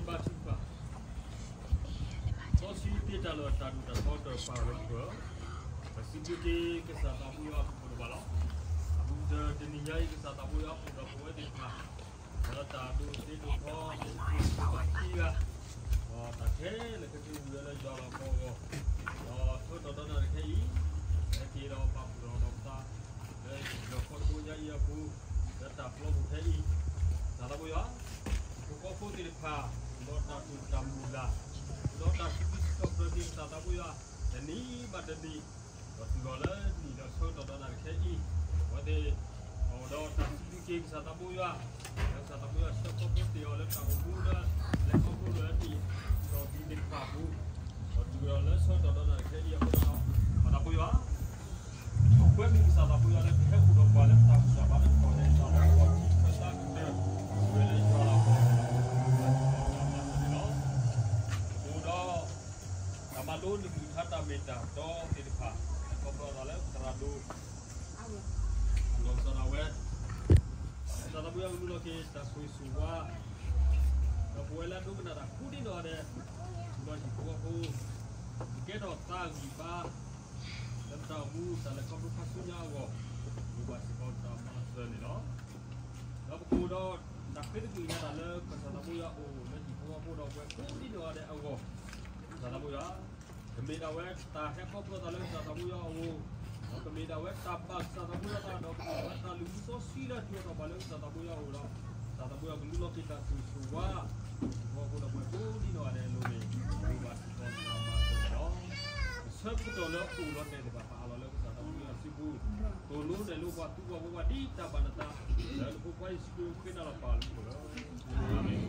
ဘါထုကဖၣ်, စီဆှံတ့တၢ်လၢတၢ်ဒိၣ်တၢ်ထီတဖၣ်လၢပှၤ, ပစံးဘျုးက့ၤကစၢ်သးဘိယွၤအပူၤဖိတဖၣ်လီၤ. အပူၤတနံၤညါအံၤ ကစၢ်သးဘိယွၤအပူၤဒီးပဝဲသ့ၣ်တဖၣ် ဒီးတၢ်ဒိၣ်သ့ဒိၣ်ထီ သ့ၣ်တဖၣ်ခံဂၤ, ဒီးတၢ်ခဲလၢာ်ခဲဆ့ဝံၤဝဲလၢယွၤလီၤကီအဂီၢ်, ဒီးဆၢကတီၢ်ဒီနၤတခဲအံၤ, ဟဲက့ၤဒီးပာ်ဖှိၣ်ဒီးပသး လၢယွၤခီဖျိညါအံၤအပူၤ, လၢတၢ်ပျီပူၤခဲအံၤ, ကစၢ်သးဘိယွၤ, ဟံၣ်ဖိဃီဖိသ့ၣ်တဖၣ်, အိၣ်ဒီးတၢ်တိာ်တၢ်မုၢ်လၢ်, အိၣ်ဒီးတၢ်စံးဘျုးစံးထီၣ်ပတြၢၤက့ၤကစၢ်သးဘိယွၤ, တနံၤဘၣ်တနံၤ, ဒီးတုၤလီၤလၢနံၣ်ဒီးဆၢကတီၢ်ဒီနၤတခဲအံၤ, အဝဲသ့ၣ်, အိၣ်ဒီးတၢ်စံးဘျုးက့ၤကစၢ်သးဘိယွၤ, လၢကစၢ်သးဘိယွၤဆှၢခီဖျိတ့ၢ်အီၤလၢတၢ်အိၣ်မူလၢ လဲၤခီဖျိလၢနံၣ်ဒီးနံၣ်သ့ၣ်တဖၣ်အပူၤ, ဒီးတုၤလီၤလၢဆၢကတီၢ်ဒီနၤတခဲအံၤအဃိဒီး, ပသးဘိယွၤ, ပကွဲမုာ်ကစၢ်သးဘိယွၤလၢကဟဲအိၣ်ဒီးပှၤလၢတၢ်ဘူၣ်တၢ်ဘါလၢကီၢ်ဒဲးစးလီၤ ကီၢ်ထံခၢၣ်သးကတၢၢ်, ဝဲလၢယွၤလီၤကီၢ်, လီၤ, အိၣ်ဒီး တၢ်မၤလိနကလုၢ်ကထါတၢ်မ့ၢ်တၢ်တီသ့ၣ်တဖၣ်, ခီဖျိသးလၢသရၣ်ဒိၣ် ဒီးကစီၤဒၣ်ဝဲ, ကစၢ်သးဘိယွၤကလူလီၤက့ၤတၢ်ဆိၣ်ဂ့ၤဆိၣ်ဝါ, ဒီးပဝဲလၢအဒိကနၣ်တၢ်ကိးဒံနီၢ်ဂၤဒဲး, ဒီးဟံၣ်ဖိဃီဖိ, ကကဲထီၣ်သးဂံၢ်ဘါ လၢပတၢ်အိၣ်မူတၢ်လဲၤခီဖျိခါဆူညါအဂီၢ်, လိၣ်ဘၣ်စ့ၢ်ကီးတၢ်မၤစၢၤန့ၣ်လီၤ. ဒီးပကအိၣ်ဒီးတၢ်ဃ့တမံၤညါတၢ်လၢကစၢ်သးဘိယွၤအအိၣ်လၢဟံၣ်ဖိဃီဖိဒီးပဝဲကိးဒံနီၢ်ဂၤဒဲးအဂီၢ်, ကစၢ်သးဘိယွၤ, ကမ့ၢ်ဒၣ်ဝဲတၢ်ဟဲခီဖျိသးလၢကစၢ်သးဘိယွၤအအိၣ်, ဒီးကမ့ၢ်ဒၣ်ဝဲတၢ်ဘၣ်ကစၢ်သးဘိယွၤသး ဒီးကမ့ၢ်ဝဲတၢ်လုၢ်ဟံၣ်စီဆှံလၢအထူးအတီၤပှၤလၢကစၢ်သးဘိယွၤအအိၣ်ဒီး, ကစၢ်သးဘိယွၤကလူလီၤက့ၤတၢ်ဆိၣ်ဂ့ၤဆိၣ်ဝါ ဟံၣ်ဖိဃီဖိဒီးပဝဲကိးဒံနီၢ်ဂၤဒဲးအလိၤန့ၣ်, လိၣ်ဘၣ်စ့ၢ်ကီးတၢ်မၤစၢၤန့ၣ်လီၤ. ပဆၢကတီၢ်လၢအအိၣ်လီၤတဲာ်သ့ၣ်တဖၣ် ပအးလီၤလၢကစၢ်သးဘိယွၤစုပူၤ, သိၣ်လိနဲၣ်လိပှၤသူပှၤဖိပှၤဒ်တၢ်ဘၣ်နသး, လၢနဖိခွါယ့ၣ်ၡူးခရံာ်အဃ့နၤလီၤပာ်လၢမူခိၣ်လီၤ. အၤမ့ၣ်.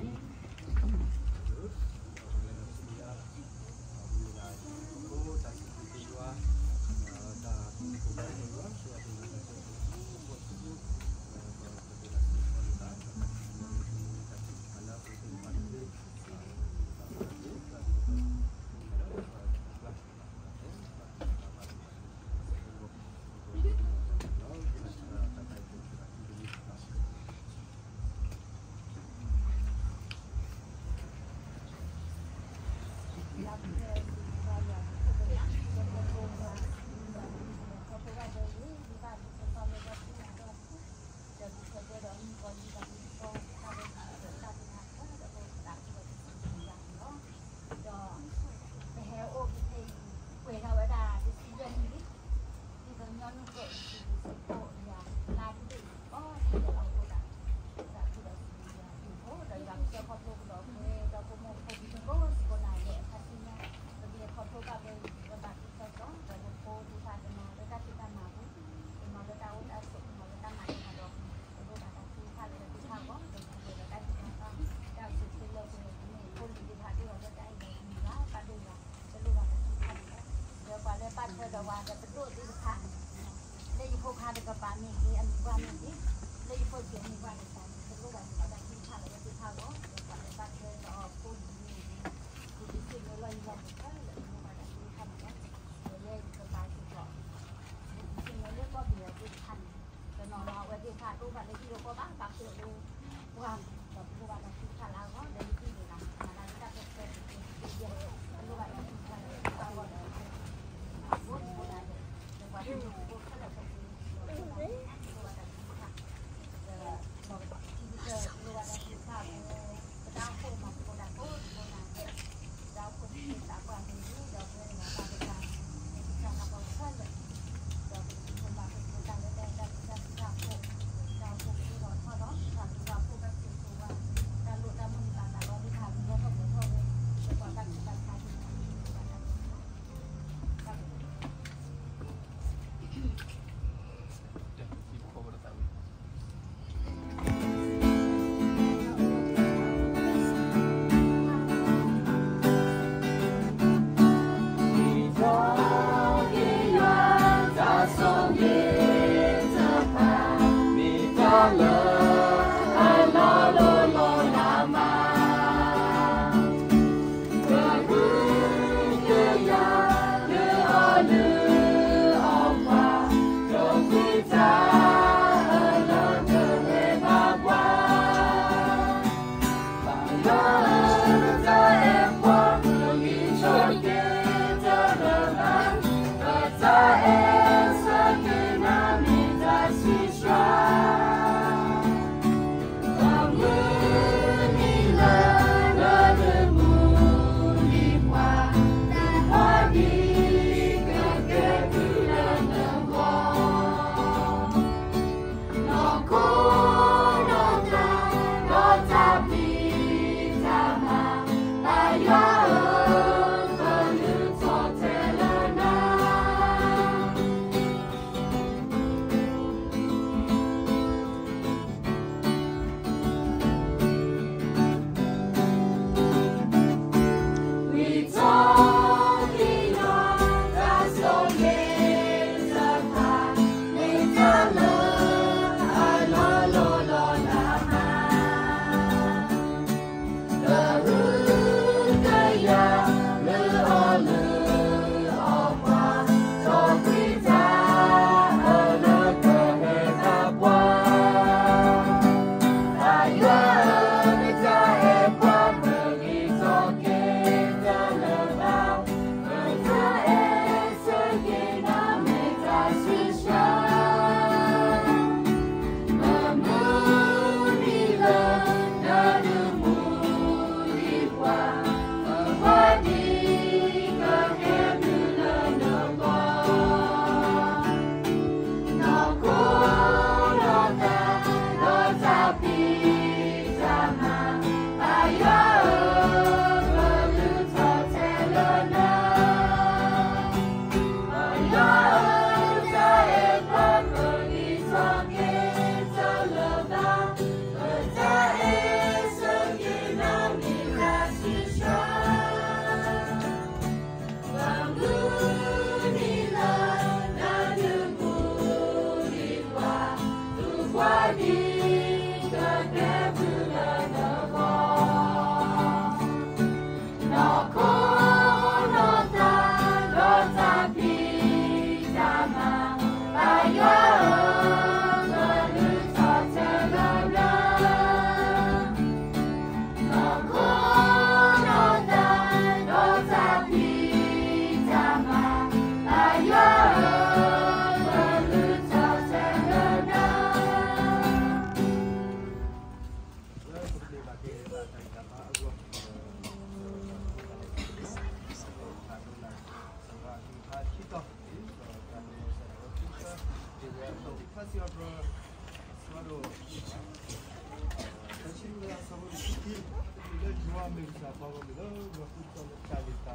မ့ၢ်ကစၢ်ပှၤဂီၢ်မုၢ်လၢ ယွၤဃုထၢလၢတၢ်န့ၢ်သါ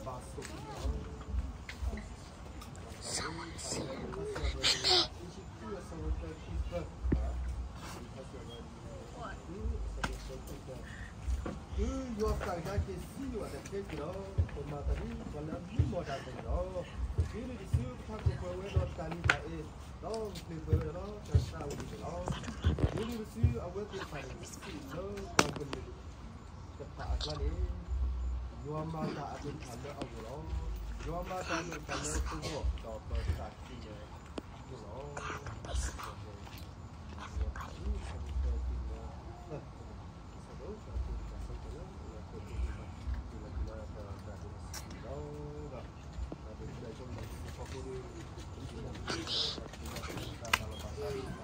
ဘၣ်ဆိၣ်ဂ့ၤလီၤ. တုၤယွၤသးကညီၤက့ၤစံယိၣ်အတကဲက့ၤဒီး, ပမၤသးဒ်ပှၤလၢအမံမီၢ်တၢ်အသိးန့ၣ်လီၤ. ဒ်န့ၣ်တစုပထးခိၣ်ပှဲၤဝဲဒီးတၢ်လံတၢ်အဲၣ်, ဒီးပပျ့ၤပှဲၤဝဲဒီးတၢ်သးဝံၣ်န့ၣ်လီၤ. ဒ်န့ၣ်တစုအဝဲသ့ၣ်တဖၣ်န့ၣ် စံးလၢပှၤကလုာ်တဖၣ်အကျါန့ၣ်, ယွၤမၤတၢ်အဒိၣ်တဖၣ်လၢအဂီၢ်လီၤ. ယွၤမၤတၢ်အဒိၣ်တဖၣ်လၢပဂီၢ် ဒီးပသးခုလၢအဃိလီၤ. ဒ်န့ၣ် ဒ်ဖါတံၢ်ကွံာ်လၢအဝဲဘၣ်ထွဲဘီယဲအံၤ ဘၣ်ထွဲဒီးအီၤန့ၣ်, ယၤန့ၣ်မ့ၢ်, ဒီး ပဟဲထံၣ်ဘၣ် ဖိလီၤ, ဂီၤဂၤဒဲးလီၤ, ပဒိၣ်လီၤ တၢ်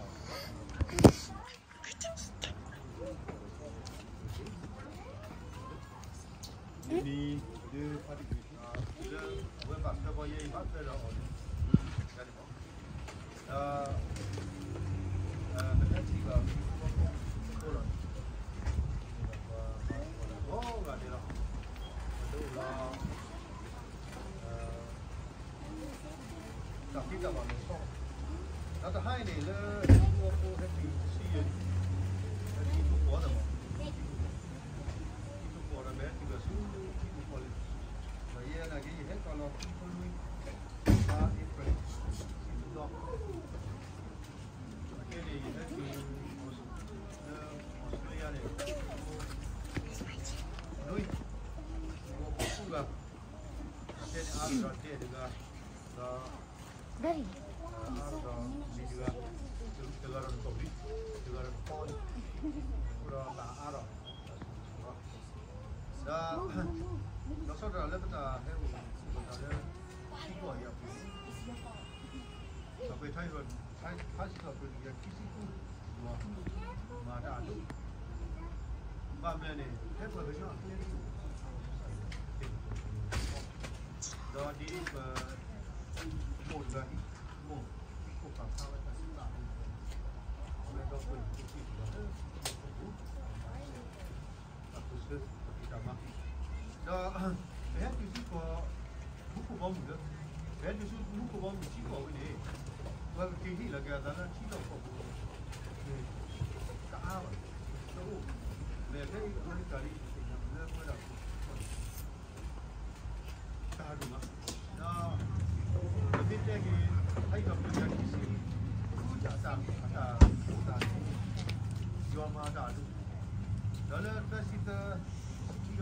ဖံးတၢ်မၤလီၤဆီ, ဒီးတဟါအံၤန့ၣ်လၢ ဟဲထံၣ်ဖိဟဲထံၣ်ဆံယဲၢ်, ဟဲထံၣ်ဖိကိးဂၤဒဲးမး, ထံၣ်ဖိကိးဂၤဒဲး မ့ၢ်ဟဲထံၣ်ဘၣ်ဆူထံၣ်ဖိကိးလံ, ဒီးယဲနာ်က့ ယဟဲကီးလီၤထံၣ်ဖိလွံၢ်, ဘါအ့ဖြ့ၣ်, ထံၣ်ဖိဒီး အခဲန့ၣ် ယဟဲက့ၤ လၢ Australia န့ၣ် နွံ, ဖိဃုဂၤ, အခဲန့ၣ်အါဒီးဒဲးတဂၤ, ဒီး အါဒီးမံၤတဂၤ, တဂၤဒီးတကိးဘျံး, တဂၤဒီးတကိးန့ၣ်, အဃိဒီးတၢ်အါဒီး ဒီး လီၤဆီဒၣ်တၢ်လၢပတၢ်ဟဲအိၣ် တၢ်လၢ ထံကီၢ်အံၤအပူၤ, ဒီးပထါစံးထီၣ်ပတြၢၤ ခံဆံဃု, ယွၤမၤတၢ်အဒိၣ်, ဘၣ်မနုၤလဲၣ်န့ၣ် ဖဲပှၤကညီအကျဲတအိၣ်, ဒီးဒ်ပ မိၢ်တဂၤအံၤ, မိၢ် ခိၣ်ဖးဖျါဝဲတၢ်စံးတၢ်အဒိၣ်, အဝဲဒီပုၢ်ဝဲၢ်သ့ၣ်တဖၣ်လၢ တၢ်ပၢဆှၢ တၢ်ဖံးတၢ်မၤ, ဒီး ပဟဲတုၤဆူကီၢ် မူခိၣ်ဘီမုၢ်လၢ, ပဟဲတုၤဆူမူခိၣ်ဘီမုၢ်ထံကီၢ်ဝဲန့ၣ်, ပှၤကက့ၤဟ့ၣ်လီၤက့ၤအသးလၢထံလီၢ်ကီၢ်ပူၤ, တအါဘၣ်, တအိၣ်, မ့ၢ်ဖဲအံၤအဝဲတၢ်လံ လၢပဝဲဒၣ် တၢ်ဒိၣ်မး, ဒီး ပမ့ၢ်တဲက့ၤ ဖဲအံၤဒီးပတၢ်ခံဆံ ဃုတၢ် အတၢ် အတၢ် ယွၤမၤတၢ်အဒိၣ်, ဒီးလၢသၢဆံသၢ ခံဆံခံအံၤန့ၣ် ပှၤတကလုာ်လၢယွၤမ့ၢ်ကစၢ်, အဃိဒီးပ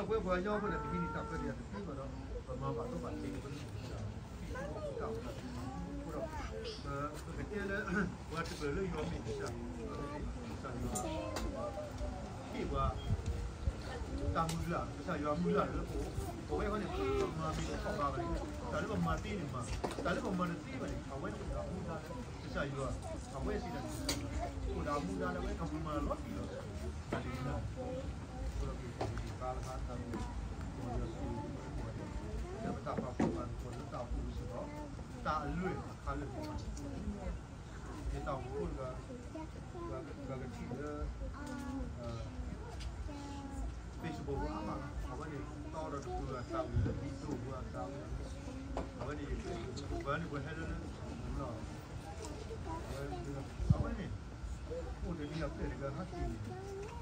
ဝဲပှၤကညီဖိန့ၣ် ပဟံးန့ၢ်တၢ်ခွဲးတၢ်ယာ်တသ့ဘၣ်ဒီး ပမၤဘၣ်ဒိဘၣ်ထံးန့ၣ် ပမ့ၢ်ကစၢ် အဃိဒီး ပကတဲလၢ ပှၤတကလုာ်လၢယွၤမ့ၢ်ကစၢ်, ကစၢ်ယွၤ ဟ့ၣ်ပှၤ တၢ်မုၢ်လၢ်, ကစၢ်ယွၤမုၢ်လၢ်လၢပအိၣ်, ပဝဲဃီန့ၣ် ပမၤမ့ၢ်တထီၣ်ဘးဘၣ်န့ၣ်, တၢ်လၢပမၤသ့န့ၣ်မၤ, တၢ်လၢပမၤတသ့ဘၣ်န့ၣ် အဝဲန့ၣ်အိၣ်ဒီးအမူဒါလၢ ကစၢ်ယွၤ, အဝဲစံးတၢ်န့ၣ် အိၣ်ဒီးအမူဒါလၢအဝဲကမၤလီၤတံၢ်လီၤဆဲး, တၢ်လၢ ပကဘါလၢဟါတၢ်မ့ၢ် ပှၤယွၤဆိၣ်ဂ့ၤဝဲပှၤ လၢပတၢ်ပာ်ဖှိၣ်မၤသကိးလၢတၢ်အိၣ်ဖှိၣ်စ့ၢ်ကီး တၢ်အလွဲၢ်အခါလၢာ်န့ၣ်, ယတၢ်အိၣ်ဖှိၣ်တဂၤ ပှၤကထံၣ်လၢ Facebook အါမး, အဝဲန့ၣ် တီဒီးတကလုာ်အသးဝံၣ်လၢ video ပူၤအသးဝံၣ်, အဝဲန့ၣ် ပှၤန့ၣ်ပှၤဟဲလၢလၢလီၤ, အဝဲန့ၣ် အိၣ်တနံၤအပျဲၢ်တဂၤဟဲက့ၤန့ၣ်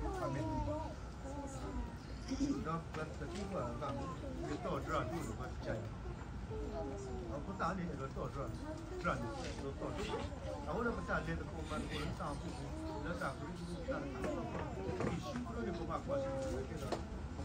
အမဲာ် ဒီးပှၤတသံကွၢ်အသးမး, ယတီၢ်တြၢ်ဒိၣ်န့ၣ်ပှၤတကးအံၤ, အဃိသတးန့ၣ် အဲၣ်ဒိးတီၢ်တြၢ်, တြၢ်န့ၣ် အဲၣ်ဒိးတီၢ်တြၢ်, အဃိဒီးပတၢ်လဲၤသကိးမၤသကိးလၢတၢ်အိၣ်ဖှိၣ်ပူၤ လၢတၢ်ကရၢကရိတၢ်တ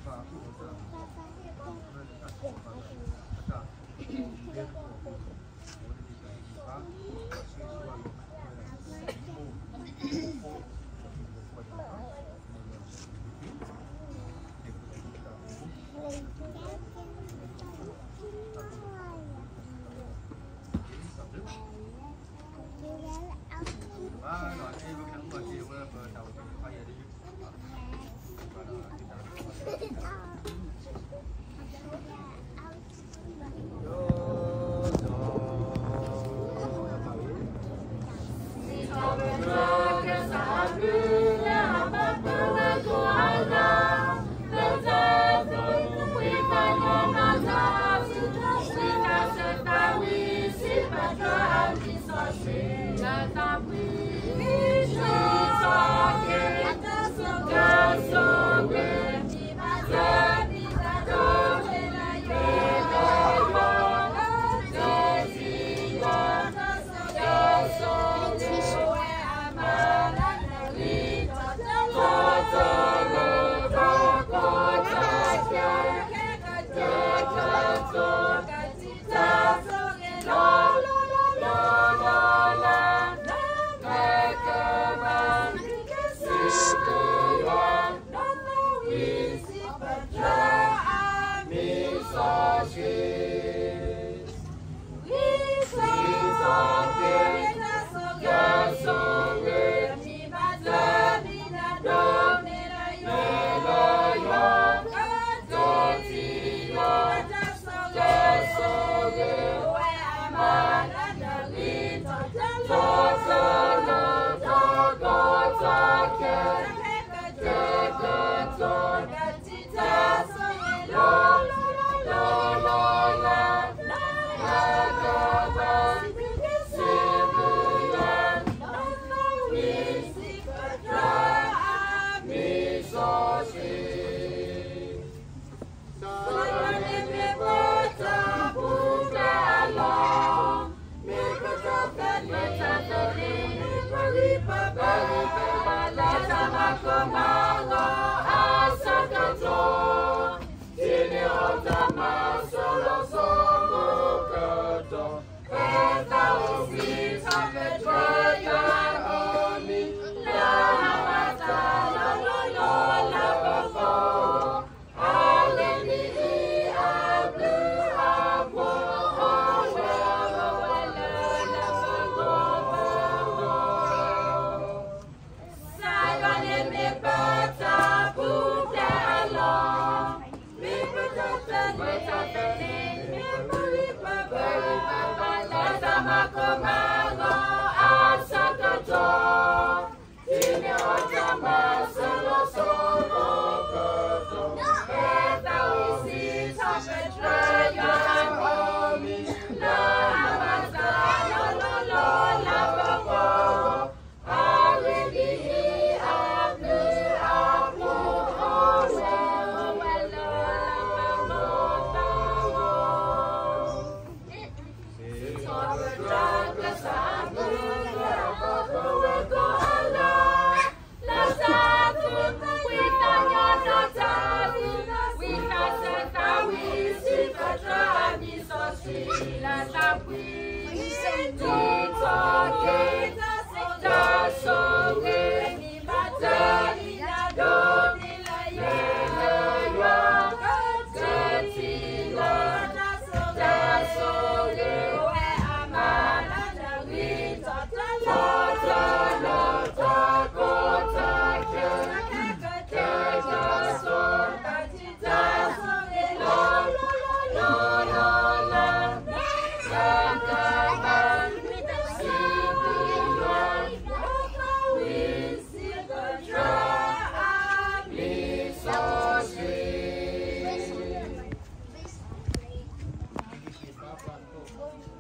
ခါ ယ့ၣ်ၡူးခရံာ်န့ၣ် ပဘၣ်ကွၢ်ဆၢၣ်မဲာ်ကဲဒီး ပဘၣ်အိၣ်ဒီးတၢ် တၢ်ဆၢကတီၢ် ပတၢ်လဲၤသကိး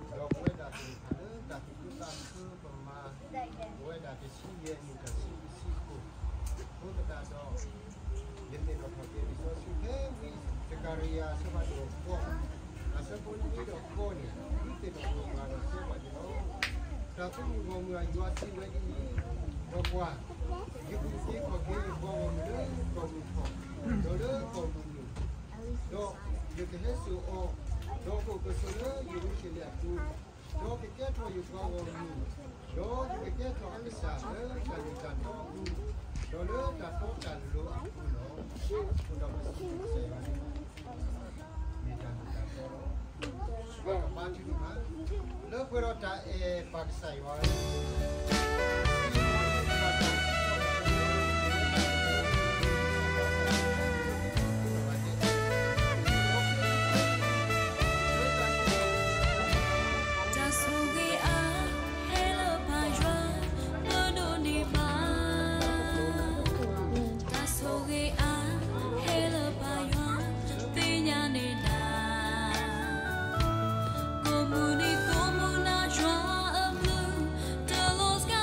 ဒီးပဝဲဒၣ်သ့ၣ်တဖၣ်လၢတၢ်သူၣ်ခုသးခုပမၤ ပဝဲဒၣ်တဆံယဲၢ်နံၣ်တဆံခံဆံခိၣ် အဃိသတးဒီး ယသ့ၣ်နီၣ်ထီၣ်က့ၤလံာ်စီဆှံဖဲဝံစကၤရယၤအဆၢဖးဒိၣ်ဃိး အဆၢဖိနွံဒီးဃိးန့ၣ် ဒုးသ့ၣ်နီၣ်ထီၣ်ပှၤဒီးတဲပှၤန့ၣ်လီၤ. တၢ်သူၣ်မုၢ်ဂီၢ်မုၢ်အယွၤစံးဝဲဒ်အံၤ, ကွၢ်ကွၢ်, ယကဟူးက့ၤခီၣ်က့ၤယပှၤဂီၢ်မုၢ်လၢကီၢ်မုၢ်ထီၣ် ဒီးလၢကီၢ်မုၢ်နုာ် ဒီးယကဟဲစိာ်အီၤ, ဒီးကအိၣ်ကဆိးလၢယရူၤၡလ့ၣ်အပူၤ, ဒီးကကဲထီၣ်ယပှၤဂီၢ်မုၢ်, ဒီးယကကဲထီၣ်အကစၢ်လၢတၢ်မ့ၢ်တၢ်တီအပူၤ, ဒီးလၢတၢ်တီတၢ်လိၤအပူၤလီၤ. အိၣ်ဒီးပစံးကစၢ်ယွၤန့ၣ် မ့ၢ်တၢ်မ့ၢ်တၢ်တီလီၤ. ပကဘါထုကဖၣ် လၢပှဲၤဒီးတၢ်အဲၣ်ပာ်ကစၢ်ယွၤ တၢ်ဆိၣ်ဂ့ၤအါ ဟဲလၢပၢ်ယွၤ လၢဒိးန့ၢ်ဘၣ်, တၢ်ဆိၣ်ဂ့ၤအါ ဟဲလၢပၢ်ယွၤ သ့ၣ်ညါန့ၢ်နၤ, ကိးမုၢ်နံၤကိးမုၢ်နၤယွၤအဘျုး တလီၤစှၤ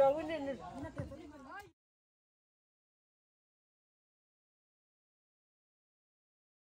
နမ့ၢ်လီၤဝဲန့ၣ်,